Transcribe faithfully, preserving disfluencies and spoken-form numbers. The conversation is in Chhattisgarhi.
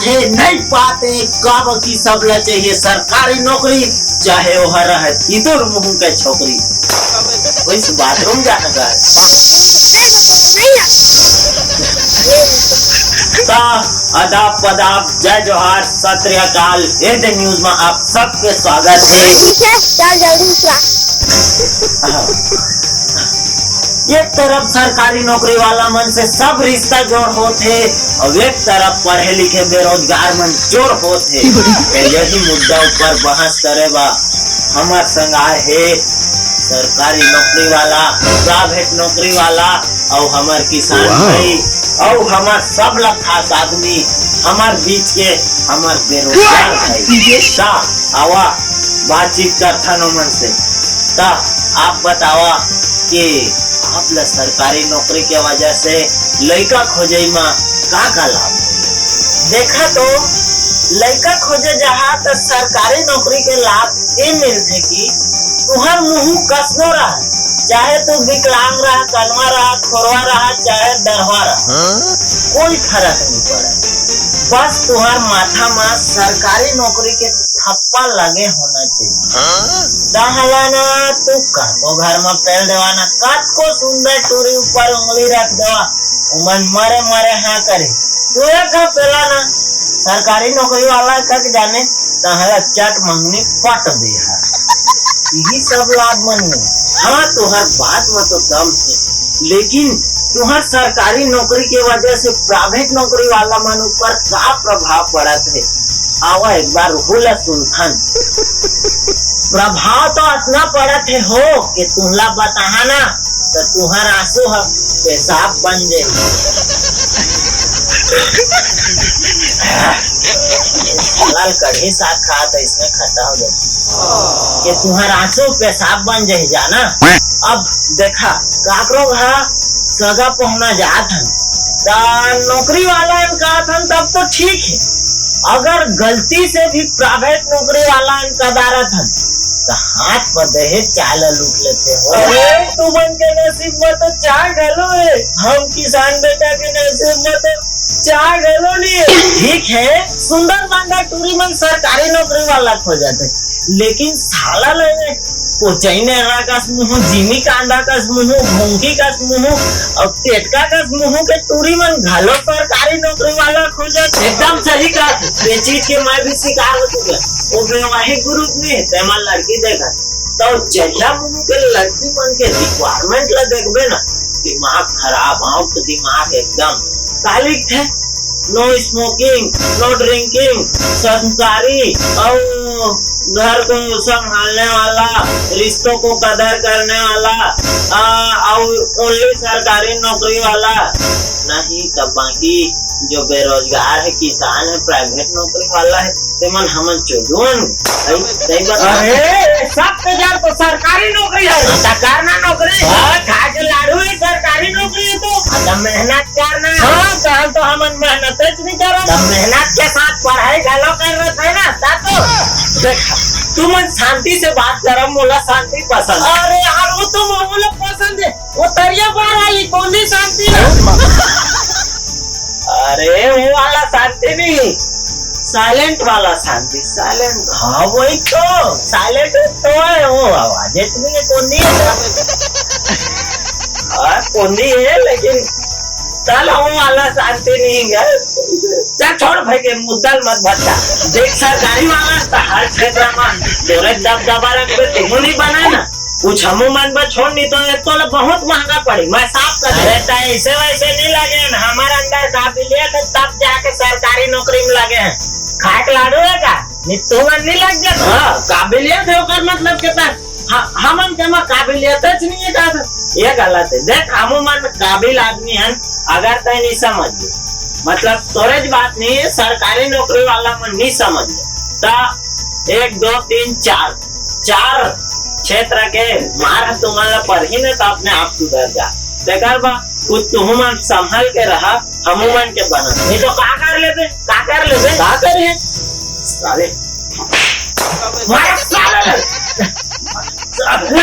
हे नहीं पाते, काबर कि सबला चाहिए सरकारी नौकरी, चाहे ओहर रहे इदुर मुहूं के छोकरी। वइसे बाथरूम जाना का है। त आदाब, पदाब, जय जोहार, सत श्री अकाल। ए दे न्यूज में आप सबके स्वागत है। ठीक है, चल जल्दी से आ। एक तरफ सरकारी नौकरी वाला मन से सब रिश्ता जोड़ होत हे, अउ एक तरफ पढ़े लिखे बेरोजगार मन चोर होत हे। त यही मुद्दा ऊपर बहस करे बा हमर संग आए हे सरकारी नौकरी वाला, प्राइवेट नौकरी वाला, अउ हमर किसान वाह। भाई, अउ हमर सबला खास आदमी, हमर बीच के हमर बेरोजगार भाई। त आवा, बातचीत करथन ओमन से। त आप बतावा कि आप ला सरकारी नौकरी के वजह से लइका खोजई म का का लाभ होही? देखा तो, लइका खोजे जहा त सरकारी नौकरी के लाभ ए मिलथे कि तुहर मुहूं कसनो रहा, चाहे तू विकलांग रहा, कनवा रहा, खोरवा रहा, चाहे दरवा रहा, हाँ? कोई फरक नहीं पड़े। बस तुहर माथा म सरकारी नौकरी के थप्पा लगे होना चाहिए। हाँ? तहला ना तू कतको घर म पेल देवा ना, कतको सुंदर टूरी ऊपर उंगली रख देवा, उमन मरे मरे हाँ करे। तू एक घाव पेला ना, सरकारी नौकरी वाला कक जाने, तहला चट मंगनी पट दे हा। यही सब लाभ मन में। हाँ, तोहर बात में तो दम है, लेकिन तुहर सरकारी नौकरी के वजह से प्राइवेट नौकरी वाला मन ऊपर का प्रभाव पड़त है? आवा एक बार ओहू ला सुनथन। प्रभाव तो अतना पड़त है हो कि तुहला बताहा ना, त तुहर आंसू ह पेशाब बन जाही। लाल कढ़ी साग खात इसने खट्टा हो जाए कि तुहर आंसू पेशाब बन जाही जाना। अब देखा, काकरो घा सगा पहुना जात हन, त नौकरी वाला हन कहत हन, तब तो ठीक है। अगर गलती से भी प्राइवेट नौकरी वाला हन कदारत हन, त हाथ पर दहेज चाय ल लूट लेते हो। अरे, तुमन के नसीब में तो चाय घलो है, हम किसान बेटा के नसीब में तो चाय घलो नहीं है। ठीक है, सुंदर बांधा टूरी मन सरकारी नौकरी वाला खोजत है, लेकिन साला लगे कोचई नेहरा कस मुंह, जिमी कांदा कस मुंह, भोंकी कस मुंह, अउ टेटका कस मुंह के टूरी मन घलो सरकारी नौकरी वाला खोजत। एकदम सही कहा, ये चीज के मैं भी शिकार हो चुका। वो वैवाहिक ग्रुप में तेमा लड़की देखा, तो जहिया मुंह के लड़की मन के रिक्वायरमेंट ला देखबे ना, दिमाग खराब, आउट दिमाग एकदम। कालिक थे, नो स्मोकिंग, नो ड्रिंकिंग, संस्कारी, अउ घर को संभालने वाला, रिश्तों को कदर करने वाला, आ, अउ ओनली सरकारी नौकरी वाला। नहीं त बाकी जो बेरोजगार है, किसान है, प्राइवेट नौकरी वाला है, तेमन हमन चोदुन। सही, सही बता। अरे, सब के जड़ तो सरकारी नौकरी है। हाँ, त करना नौकरी। हाँ, खा के लाड़ू ही सरकारी नौकरी है तो। हाँ, त मेहनत करना। हाँ, त हम तो हमन मेहनत च नहीं करन। त मेहनत के साथ पढ़ाई घलो कर रहे थे ना, ता तो। देख, तुमन शांति से बात करो, मोला शांति पसंद। अरे यार, वो तो मोला पसंद है। वो तरिया पार वाली कौन सी शांति ना? अरे, वो वाला शांति नहीं, साइलेंट वाला शांति, साइलेंट। हाँ, वही तो, साइलेंट तो है, वो आवाज इतनी है, कोंदी है। हाँ, कोंदी है, लेकिन चल, वो वाला शांति नहीं है। चल, छोड़ भाई, के मुद्दा ल मत भटका। देख, सरकारी वाला तो हर क्षेत्र में तोरे दबदबा रखबे, तुमू नहीं बना ना। कुछ हमू मन बर छोड़, नहीं तो एक तो ले बहुत महंगा पड़ी, मैं साफ कर दूं। अरे, त ऐसे वैसे नहीं लगे हैं, हमारे अंदर काबिलियत है, तब जाके सरकारी नौकरी में लगे हैं। खाए के लाडू है का? नहीं, तुमन नहीं लग जाता। हाँ, काबिलियत है, ओकर मतलब कितना? ह-, हमन के में काबिलियत च नहीं है का? ये गलत है। देख, हमू मन काबिल आदमी हन, अगर तय नहीं समझ ले, मतलब, तोरे ज बात नहीं है, सरकारी नौकरी वाला मन नहीं समझ ले, त एक, दो, तीन, चार, चार क्षेत्र के मार ह तुमन ला परही न, त अपने आप सुधर जा। तेकर बा, कुछ तुहू मन संभल के रहा, हमू मन के बना। नहीं तो का कर लेबे? का कर लेबे? का करे? साले। मार साले। साले।